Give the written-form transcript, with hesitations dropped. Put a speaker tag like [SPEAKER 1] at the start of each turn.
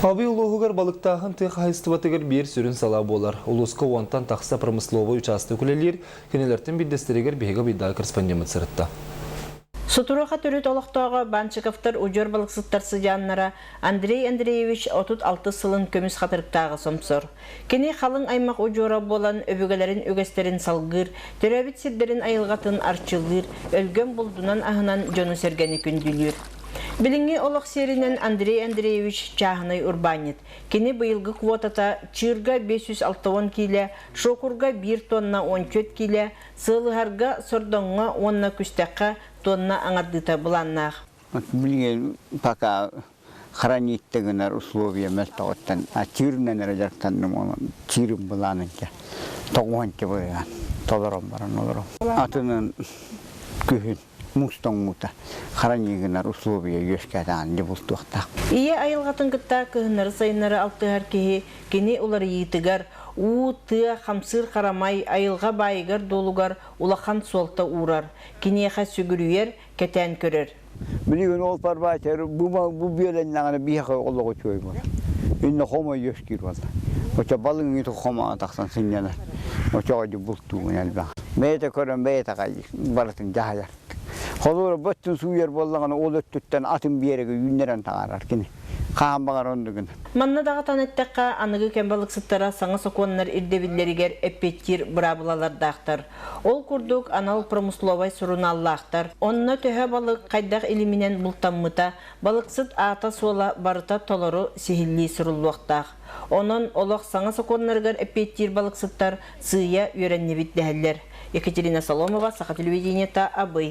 [SPEAKER 1] Абый улууһугар балыктааһын тыа хаһаайыстыбатыгар биир сүрүн салаа буолар. Улууска уонтан тахса промысловай учаастак үлэлиир, кинилэртэн биирдэстэригэр биһиги Абыйдааҕы корреспондеммыт сырытта.
[SPEAKER 2] Сутуруоха төрүт олохтооҕо Банчиковтар удьуор балыксыттар сыдьааннара Андрей Андреевич 36 сылын көмүс хатырыктааҕы сомсор. Кини халыҥ аймах удьуора буолан өбүгэлэрин үгэстэрин салгыыр, төрөөбүт сирдэрин айылҕатын арчылыыр, өлгөм булдунан аһынан дьону-сэргэни күндүлүүр. Билиҥҥи олох сиэринэн Андрей Андреевич чааһынай урбаанньыт. Кини быйылгы квотата чыырга 560 киилэ, шокурга 1 тонна 14 киилэ, сыалыһарга, сордоҥҥо уонна күстэххэ тонна аҥардыыта былааннаах.
[SPEAKER 3] Билигин пока хранить гынар условия мөлтөҕүттэн чыырынан эрэ дьарыктанным онон чыырым былаанынча тоҕуһанча быһыан толорон баран олором. Атынын күһүн муус тоҥмута хранить гынар условия үөскээтэҕин дьэ бултуохтаах.
[SPEAKER 2] Ийэ айылҕатын кытта кыһыннары-сайыннары алтыһар киһи кини уларыйыытыгар уу, тыа, хамсыыр харамай, айылҕа баайыгар-дуолугар улахан суолта уурар, киниэхэ сүгүрүйэр, кэтээн көрөр.
[SPEAKER 3] Билигин ол парбаачар бу бу бүөлэннэҕинэ биһиэхэ олох үчүгэй буолар. Иннэ хомо үөскүүр буолла. Очо балыҥ хомоҕо тахсан сынньанар. Очоҕо бултуугун элбэх. Бэйэтэ көрөн бэйэтэ барытын дьаһайар. Холуура бөттүн сууйар буоллаҕына ол өттүттэн атын биэрэги үүннэрэн таҕарар кини. Хаһан баҕар оннугун.
[SPEAKER 2] Манна даҕатан эттэххэ, аныгы кэм балыксыттара саҥа сокуоннар ирдэбиллэригэр эппиэттиир быраабылалардаахтар. Ол курдук, анал промысловай сурунааллаахтар. Онно төһө балык хайдах илиминэн бултаммыта, балыксыт аата-суола барыта толору сиһилии суруллуохтаах. Онон олох саҥа сокуоннарыгар эппиэттиир балыксыттар сыыйа үөрэннибит дэһэллэр. Екатерина Соломова, Саха телевидениета, Абый.